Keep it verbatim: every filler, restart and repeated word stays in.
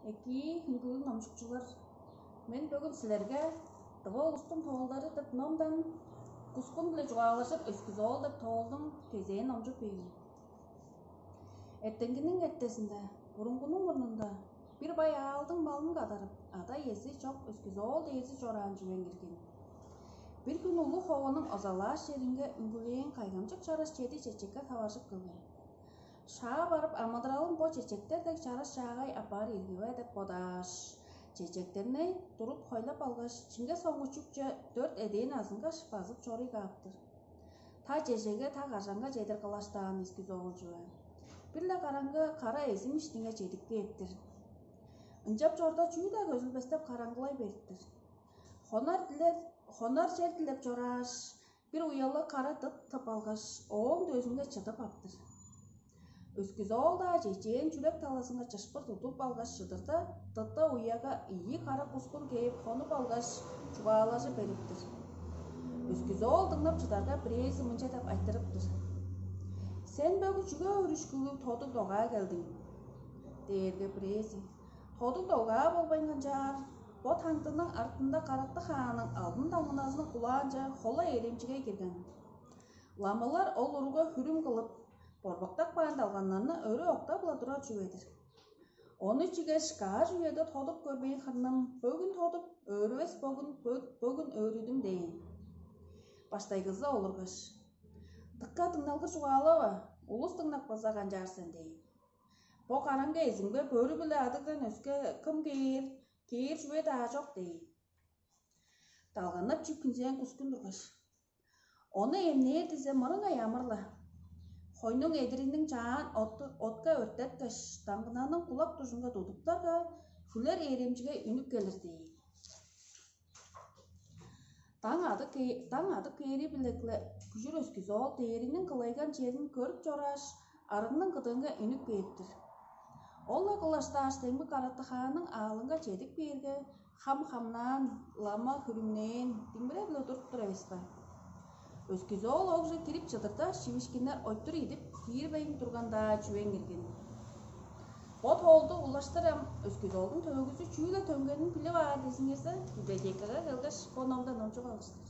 Экии, хүндүлүг номчукчулар, мен бөгүн силерге «Тыва улустуң тоолдары» деп номдан «Кускун-биле чугаалажыр өскүзоол» деп тоолдуң кезээн номчуп бээр мен. Эртенгиниң эртезинде, бурунгунуң мурнунда, бир бай аалдың малын кадарып, ада-иези чок өскүзоол дээрзи чораан чүвең ирген. Бир хүн улуг хованың озалааш черинге үңгүлээн кайгамчык чараш чеди чечекке таваржып келген. Шаа барып, амыдыралын бо чечектер дег чараш чаагай апаар ирги бе деп бодааш, чечектерни туруп хойлап алгаш, чинге соңгу чүкче дөрт эдээн азынгаш, базып чоруй кааптыр. Та чежеге, та кажанга чедир кылаштаан өскүзоол чүве. Бир-ле караңгы кара эзим иштинге чедип кээптир. Ынчап чорда чүү-даа көзүлбестеп караңгылай бериптир. Хонар дилер, хонар чер дилеп чорааш, бир уяла кара дыт тып алгаш, ооң дөзүнге чыдып аптыр. Өскүзоол-даа чечээн чүрек талазынга чышпыр тудуп алгаш чыдырда, дытта уяга ийи кара кускун кээп хонуп алгаш, чугаалажы бериптир. Өскүзоол дыңнап чыдарга, бирээзи мынча деп айтырыптыр: «Сен бөгү чүге өөрүшкүлүг тодуг догаа келдиң?» Дээрге бирээзи: «Тодуг догаа болбайн канчаар, бо таңдының артында каракты хааның алдын даңгыназының кулаанче хола ээремчигей кирген. Ламалар ол уруга хүрүм кылып, борбактап каан далганнарны өрү октап-ла турар чүве-дир. Ону чигеш, каш үеде тодуп көрбээн хырным, бөгүн тодуп, өөрүвес бөгүн, бөгүн өөрүдүм» дээн. Баштайгызы олургаш: «Дыка дыңналгыр чугаалава, улус дыңнап калза канчаар сен?» дээн. «Бо караңгы эзимге бөрү-биле адыгдан өске кым кээр, кээр чүве-даа чок» дээн. Далганнап чип хүнзээн кускун тургаш: «Ону эмнээр дизе, мырыңай амыр-ла. Хойнуң эдириниң чаан отка өртеткеш, даңгынаның кулак дужунга тудуптарга, хүлер ээремчигей үнүп келир» дээн. Даң адып кээри-биле күжүр өскүзоол дээриниң кылайган черин көрүп чорааш, арыгның кыдыынга үнүп кээптир. Ол-ла кылаштааш, демги караттыхааның аалынга чедип кээрге, хам-хамнаан, лама хүрүмнээн, диңмире-биле туруп тур эвес бе? Өскүзоол оогже кирип чыдырда, шивишкиннер ойтур идип, киирбейн турган-даа чүвең иргин. Бо тоолду улаштыр ам өскүзоолдуң төөгүзү чүү-ле төңгенин билип аар дезиңерзе, библиотекага келгеш, бо номдан номчуп алыштыр.